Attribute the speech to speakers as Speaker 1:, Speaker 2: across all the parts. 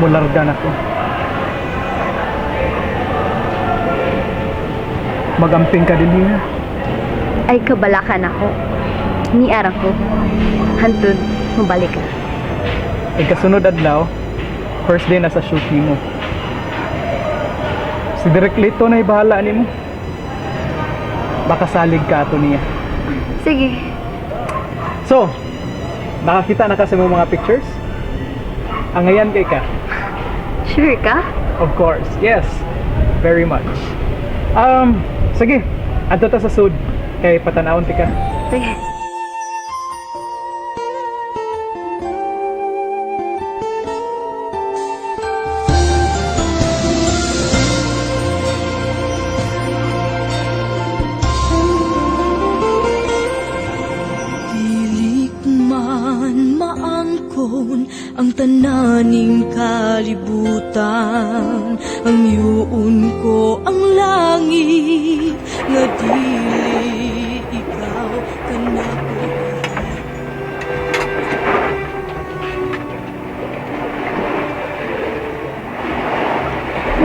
Speaker 1: Mularga na ko. Magamping ka din niya.
Speaker 2: Ay kabalakan ako. Niara ko. Hantod, mabalik ka.
Speaker 1: Ikasunod adlaw, first day na sa shoot nimo. Si Direk Lito na ibahala nimo. Baka salig ka ato niya.
Speaker 2: Sige.
Speaker 1: So, nakakita na ka sa mga pictures? Angayan kay ka?
Speaker 2: Sure ka?
Speaker 1: Of course, yes. Very much. Sige, adto ta sa sud kay patanawon ti ka.
Speaker 2: Sige.
Speaker 3: Pilik man maangkon ang tananing kalibutan, ang yuon ko ang langit nga dili ikaw kanako.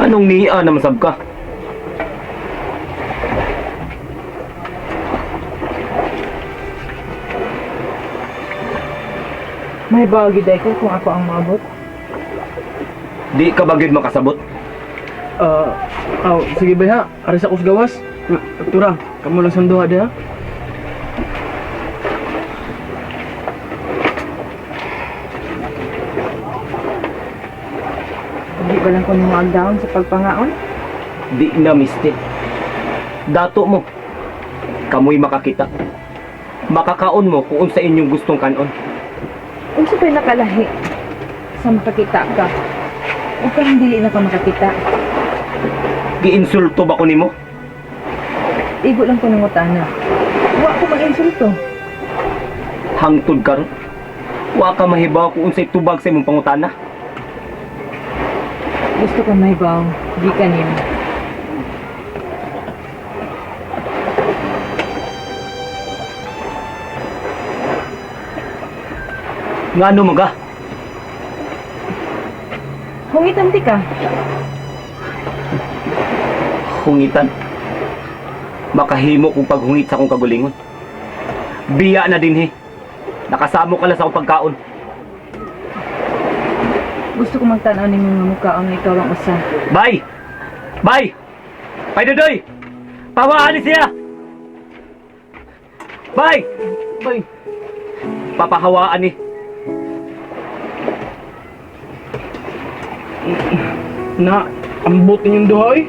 Speaker 4: Anong niya na masab ka?
Speaker 5: May bawag day ko kung ako ang maabot.
Speaker 4: Di ka ba gyud makasabot?
Speaker 6: Aw, sige ba ha? Aris ako sa gawas. Tura, kamo lang sanduha diha.
Speaker 5: Hindi ba lang ko nimo down sa pagpangaon?
Speaker 4: Di na misti. Dato mo. Kamoy makakita. Makakaon mo kung unsa inyong gustong kanon.
Speaker 5: Unsa pa'y nakalahi sa makakita ka? O kang dili na ka makakita?
Speaker 4: Giinsulto ba ko nimo?
Speaker 5: Igo lang ko nangutana. Wa ko mag-insulto.
Speaker 4: Hangtod karon. Wa ka mahibaw kung unsay tubag sa imong pangutana.
Speaker 5: Gusto ko mahibaw, di ka nimo.
Speaker 4: Ngano man ka?
Speaker 5: Hungitan ti ka.
Speaker 4: Hungitan. Makahimo kung paghungit sa akong kagulingon. Biya na dinhi. Nakasamo ka lang sa akong pagkaon.
Speaker 5: Gusto ko magtan-aw nimo nga mukaon nga ikaw lang usa.
Speaker 4: Bye! Bye! Bye, Dudoy! Pawaan ni siya! Bye!
Speaker 6: Bay,
Speaker 4: Papahawaan ni.
Speaker 6: na, ambot ninyong duha oy.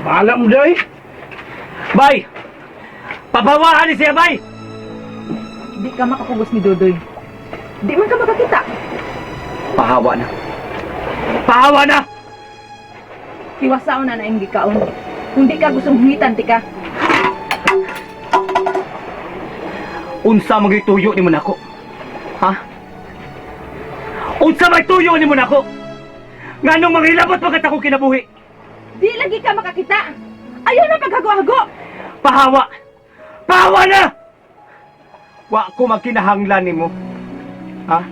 Speaker 6: Bahala mo diha oy.
Speaker 4: Bye! Papahawaan ni siya, bye!
Speaker 5: Di ka makapugos ni Dudoy. Di man ka makakita.
Speaker 4: Pahawa na. Pahawa na!
Speaker 5: Tiwasaon na na imong gikaon. Kung di ka gustong hungitan ti ka.
Speaker 4: Unsa man gyud tuyo nimo nako? Ha? Unsa may tuyo nimo nako? Nganong manghilabot pa akong kinabuhi?
Speaker 5: Di lagi ka makakita. Ayaw na paghago-hago.
Speaker 4: Pahawa! Pahawa na! Wa ko magkinahanglan nimo. Ha?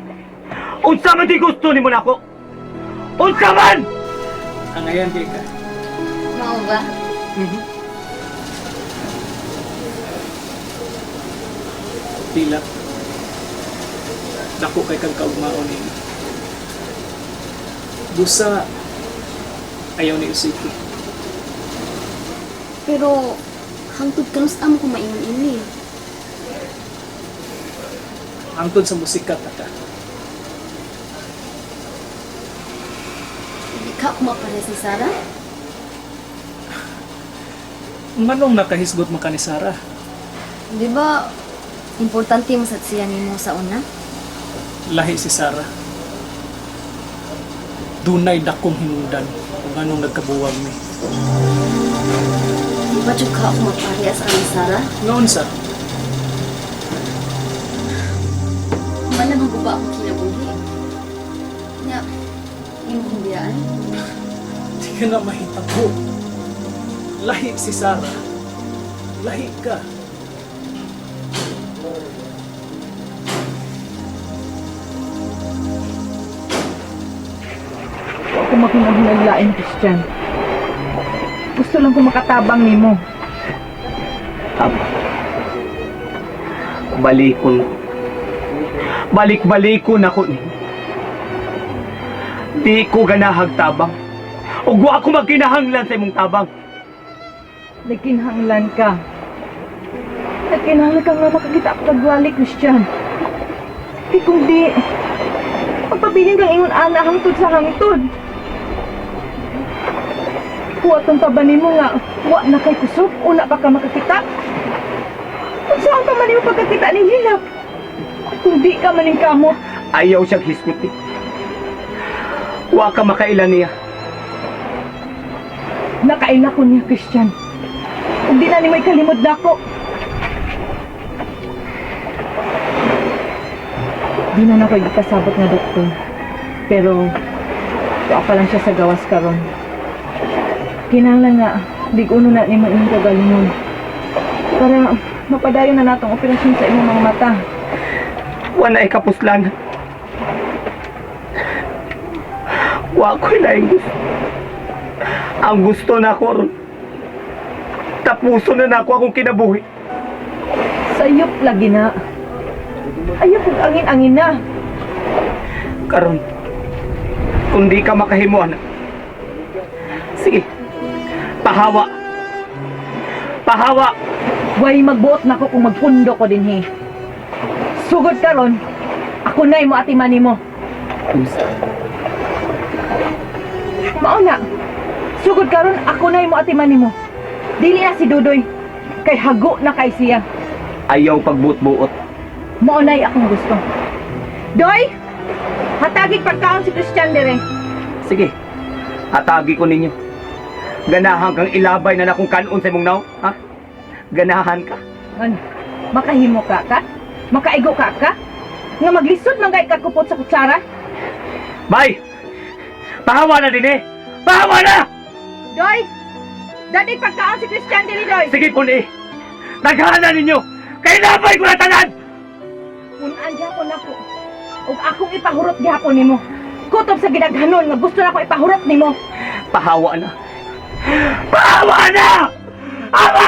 Speaker 4: Unsa man di gusto nimo nako? Unsa man?
Speaker 1: Angayan kay ka.
Speaker 2: Mao ba?
Speaker 1: Tila. Dako kay kag kaugmaon nimo. Busa ayaw ni usiki.
Speaker 2: Pero hangtod kanus amo ko maingon ini.
Speaker 1: Hangtod sa musika ta ka.
Speaker 2: Hindi ka ako mapares ni Sarah?
Speaker 1: Nganong nakahisgot man ka ni Sarah?
Speaker 2: Di ba importante mo sa siya nimo sa una?
Speaker 1: Lahi si Sarah. Dunay dakong hinungdan kung anong nagkabuwag mi.
Speaker 2: Di ba jud ka ako maparehas ni Sarah?
Speaker 1: Ngaon sa?
Speaker 2: Malamang guba akong kinabuhi. Nya, imo kong biyaan?
Speaker 1: Di ka na mahitabo. Lahi si Sarah. Lahi ka.
Speaker 5: maghunahunag lain, Christian. Gusto lang ko makatabang nimo.
Speaker 4: Tama. Balikon. Balik-balikon ako ni. Di ko ganahag tabang. Ug wa ko magkinahanglan sa imong tabang.
Speaker 5: Nagkinahanglan ka. Nagkinahanglan ka nga makakita ako kagwali, Christian. Di kung di, magpabilin kang ingon ana hangtod sa hangtod. Huwatong pa ba nimo nga, wa na kay kusog, una pa ka makakita. Kung saan pa man nimo pagkakita ni Hilak? Kung di ka maning kamot,
Speaker 4: Ayaw siyang hisguti. Wa ka makaila niya.
Speaker 5: nakaila ko niya, Christian. Kung di na nimo ikalimod nako. Di na nako gikasabot nga doktor. Pero tuwa pa lang siya sa gawas karon. Kinahanglan nga lig-uno na nimo imong kagalingon. Para mapadayon na natong operasyon sa imong mga mata.
Speaker 4: Wa na ikapuslan. Wa ko'y laing gusto. Ang gusto na ako ron. Tapuso na nako akong kinabuhi.
Speaker 5: Sayop lagi na. Ayaw kong angin-angin na.
Speaker 4: Karon, kung di ka makahimo, anak. Sige, pahawa. Pahawa!
Speaker 5: Way magbuot nako kung magpundo ko dinhi. Sugod karon, ako na'y mo atiman nimo. Mao na. Sugod karon ako na'y mo atiman nimo. Dili na si Dudoy kay hago na kay siya.
Speaker 4: Ayaw pagbuot-buot.
Speaker 5: Mao na'y akong gusto. Doy, hatagig pagkaon si Christian dire.
Speaker 4: Sige, atagi ko ninyo. Ganahan kang ilabay na nakong kanon sa imong naw, ha? Ganahan ka.
Speaker 5: Ano? Makahimo ka ka? Makaigo ka ka? Nga maglisod man kay kakupot sa kutsara?
Speaker 4: Bay! Pahawa na din eh! Pahawa na!
Speaker 5: Doy! Dadig pagkaon si Christian diri, Doy.
Speaker 4: Sige po ni! Taghanan ninyo! Kailabay ko na tanan!
Speaker 5: Punan gihapon nako. Ug akong ipahurot gihapon nimo. Kutob sa gidaghanon nga gusto nako ipahurot nimo.
Speaker 4: Pahawa na! Pahawa na! Ama!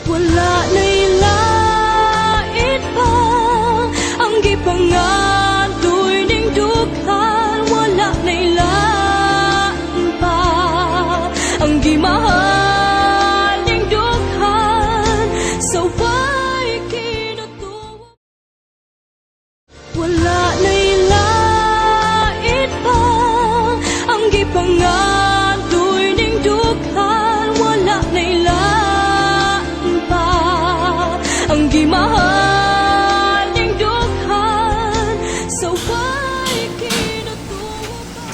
Speaker 3: Wala na'y lait pa ang gipangandoy ning dughan. Wala na'y lain pa ang gimahal ning dughan. Sa way kinutuo. Wala na'y lait pa ang gipangandoy ning dughan. Wala na'y lain pa ang gimahal ning dughan. Sa way kinutuo pa.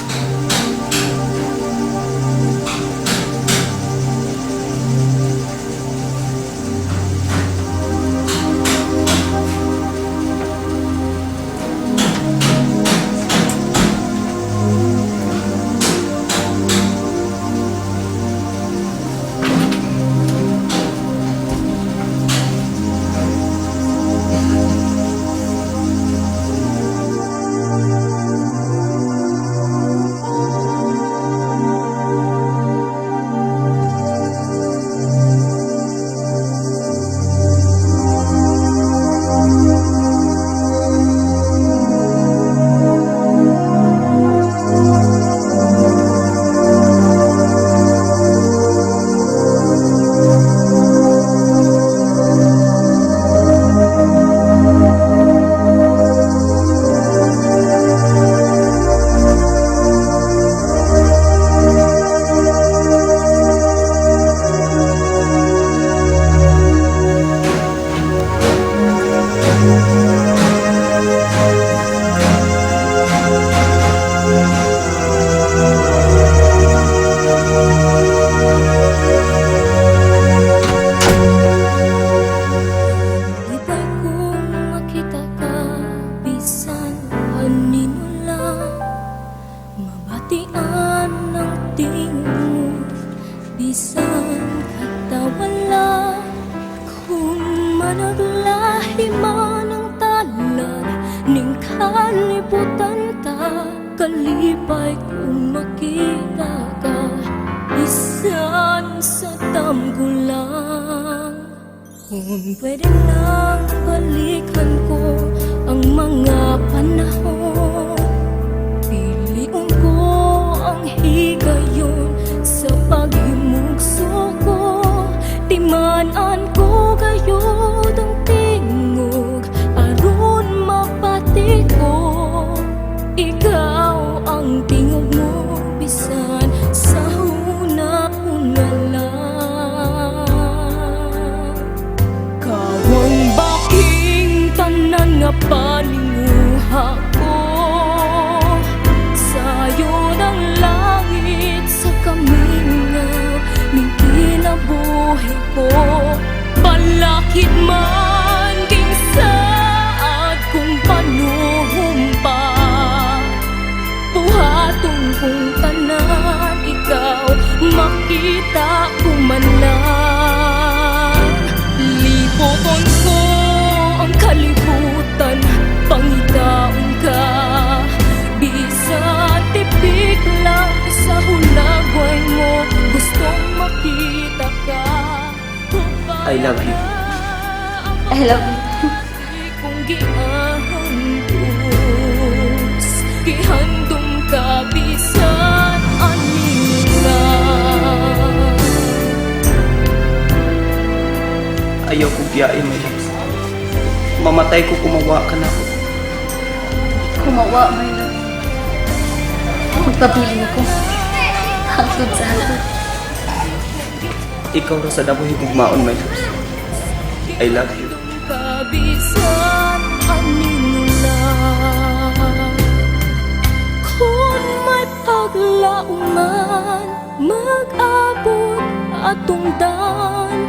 Speaker 3: Lipay kong makita ka bisan anino lang, mabatian ng tingog mo bisan katawan lang. Kung managlahi man ang talan ning kalibutan ta, kalipay kong makita. Kung pwede lang balikan ko ang mga panahon, piliun ko ang higayon sa paghimugso ko. Timan-an ko gayod ang tingog aron mapati ko. Ikaw ang tingog mo bisan sa huna-huna lang. Kawang baking tanan nga paninguha ko, sayo ng langit sa kamingaw ning kinabuhi ko. Balakid man king saad kung panuhumpa, buhaton kong tanan, ikaw makita ko man lang. Libuton ko ang kalibutan, pangitaon ka. Bisan tipik lang sa hulagway mo, gustong makita ka.
Speaker 6: I love you.
Speaker 2: I love you.
Speaker 3: Kung giantos, gihandom ka bisan anila.
Speaker 6: Ayaw ko biyain, my loves. Mamatay ko kumawa ka na ako.
Speaker 2: Kumawa, my love. Magpabilin ko. Hangtod sa hangtod.
Speaker 6: Ikaw ra sa damo higugmaon, my loves. I love you.
Speaker 3: Kabisan anila. Kung may paglauman, mag-abot atong dan,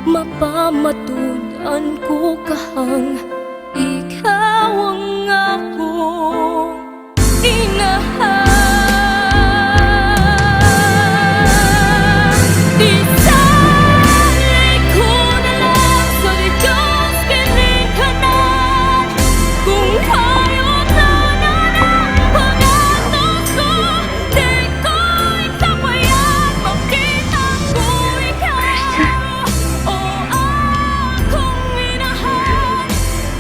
Speaker 3: mapamatud-an ko kahang ikaw ang akong inahan. Isali ko na lang sa Diyos kining tanan. Kung hayop na ang pangatos ko, di ko itapayan, makita ko ikaw. O akong inahan,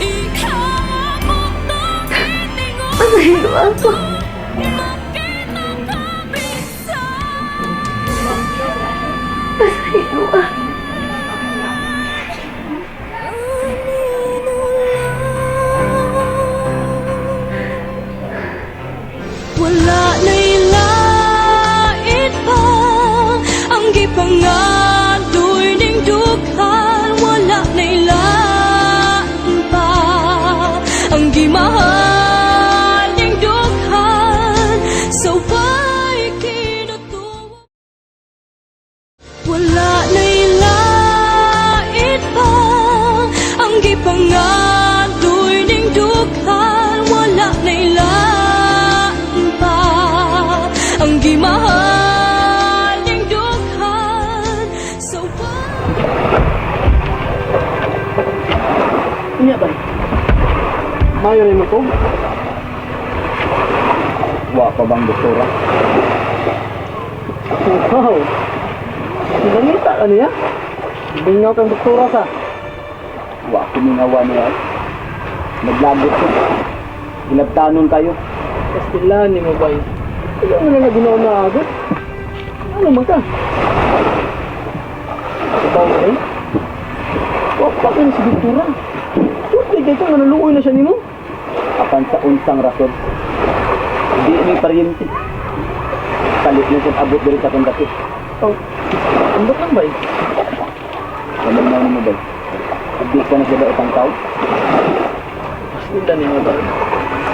Speaker 3: ikaw ang mundong itingo.
Speaker 2: Pasahilo ako.
Speaker 3: Makita ka bisan.
Speaker 2: Pasahilo ako.
Speaker 3: Anino lang. Wala na'y lait pa ang gipangadoy ning dughan. Wala na'y lain pa ang gimahal ning dughan. Sa way kinutuwa. Wala na'y lait pa ang gipangadoy ning dughan. Wala na'y lain pa ang gimahal ning dughan. Sa way
Speaker 6: Unya ba? Mayo rin mo ko?
Speaker 4: Wa pa bang doktora?
Speaker 6: Wow! Nangita ka niya? Bingaw kang doktora sa.
Speaker 4: Wa ko mingawa niya. Naglagot ko. Hinabtanon kayo.
Speaker 6: Pastilan ni mo bay. Ikaw mo na na ginawa na agad. Ano man ka? Ikaw mo eh? Wa pa ka na si doktora. Tuloy kayo nga naluoy na siya nimo.
Speaker 4: Apan sa unsang rason. Di ni paryente. Kalit na siya abot diri sa akong dapit.
Speaker 6: Oh, ambot lang bay.
Speaker 4: Ganun na mo ba? Di ko na siya ba itang tao?
Speaker 6: Pastilan ni mo bay.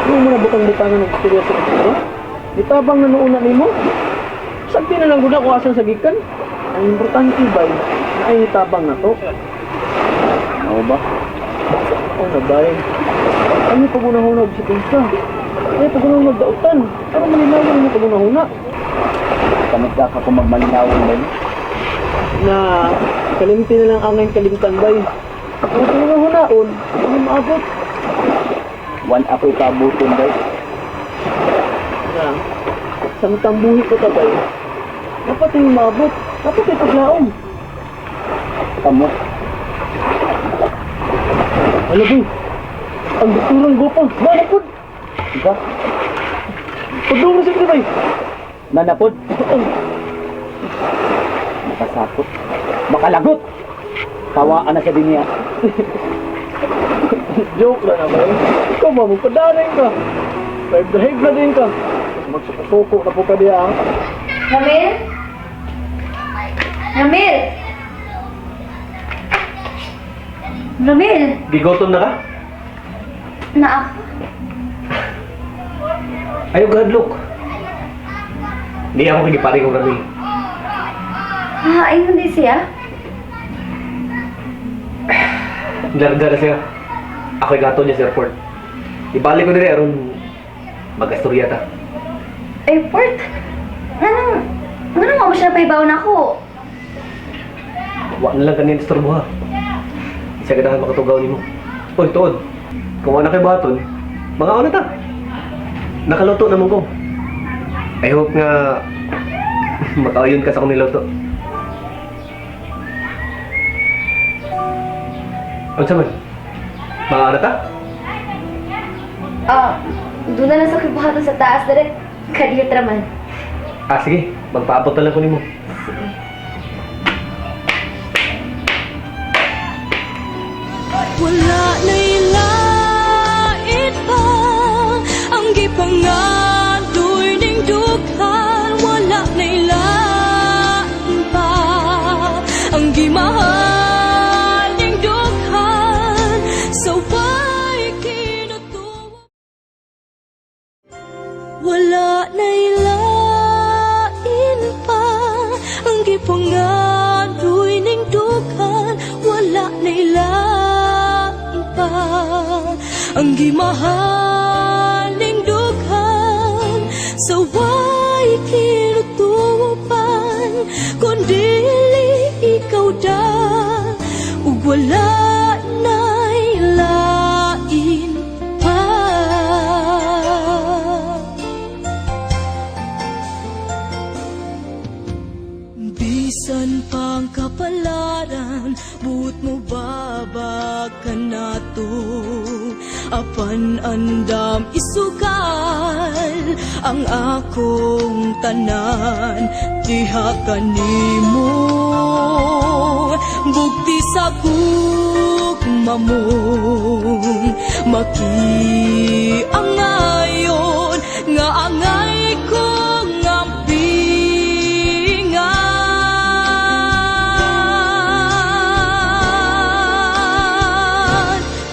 Speaker 6: Ano mo na butang-butangan ng istorya sa doktora? Ditabang na noona nimo. Sagdi na lang gud ako asan sa gikan. Ang importante bay, na ay tabang na to.
Speaker 4: Ano ba?
Speaker 6: Oo na bay. Ano pag-unahuna sa kinsa? Ay pag-unahuna dautan. Ano malinawan mo pag-unahuna?
Speaker 4: Kamit ka kung magmalinawon ba?
Speaker 6: Na kalimti na lang angay kalimtan bay. Ang pag-unahunaon, ano maabot?
Speaker 4: Wan ako ikabuton ba?
Speaker 6: Na samtang buhi ko ta bay. Dapat yung maabot. Dapat ay paglaom.
Speaker 4: Kamo.
Speaker 6: Ano ba? Ang doktorang gopa, nanapod!
Speaker 4: Diba?
Speaker 6: Pagduro sa bay!
Speaker 4: Nanapod? Makasakot. Makalagot! Kawaan na siya din niya.
Speaker 6: Joke lang naman. Ikaw ba, magpadanin ka. Drive-drive na din ka. Tapos magsuko-suko na po ka diya. Ah.
Speaker 2: Ramil? Ramil! Ramil!
Speaker 4: Gigotom na ka?
Speaker 2: Naa.
Speaker 4: Ayaw gadlok. Hindi ako kinipari kong Ramil.
Speaker 2: Ah, ayun di siya.
Speaker 4: Larga na siya. Ako'y gato niya sa airport. Ibalik ko dire aron magastorya ta.
Speaker 2: Airport? Anong, anong mo siya paibaw na ako?
Speaker 4: Wa na lang kanin istorbo ha. Isa ganahan makatugaw nimo. Oy, tuod. Kung wala kay baton, mga na ta. Nakaluto naman ko. I hope nga makaayon ka sa akong niluto. Unsa man? Mga na ta?
Speaker 2: Ah, doon na lang sa kibuhatan sa taas, direct. Kadiyot raman.
Speaker 4: Ah, sige. Magpaabot na lang ko nimo.
Speaker 3: Wala na'y lait pa ang gipangadoy ning dughan. Wala na'y lain pa ang gimahal ning dughan. Sa way kinutuwa. Wala na'y lain pa ang gipangadoy ning dughan. Wala na'y lain pa ang gimahal ning dughan. Sa way kinutupan, kun dili ikaw da ug wala na'y lain pa. Bisan pang kapalaran, buot mo babag ka na to. Apan andam isukal ang akong tanan, diha kanimo. Bugti sa gugma mo, makiangayon nga angay ko ngampingan.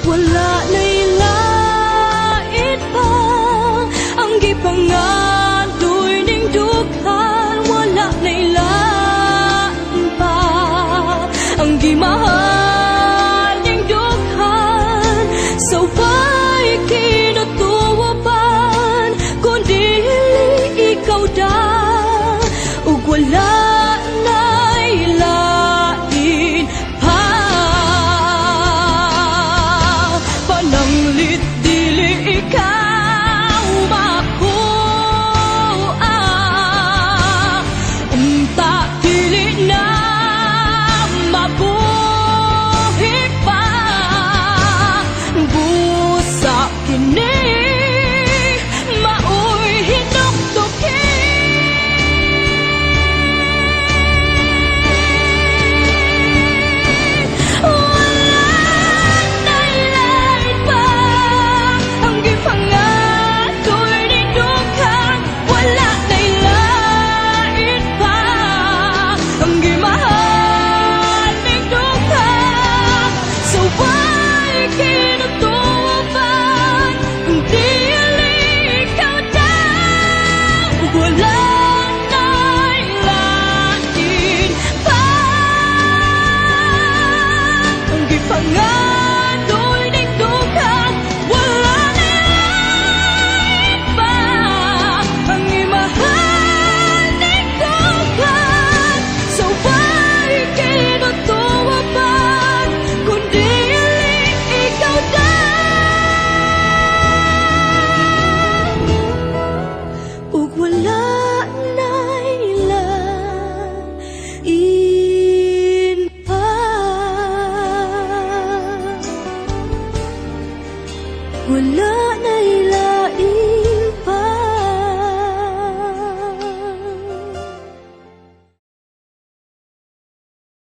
Speaker 3: Wala na'y lait pa ang gipangadoy ning dughan. Wala na'y lain pa ang gimahal ning dughan. Sa way kinutuwapan, kun dili ikaw da ug wala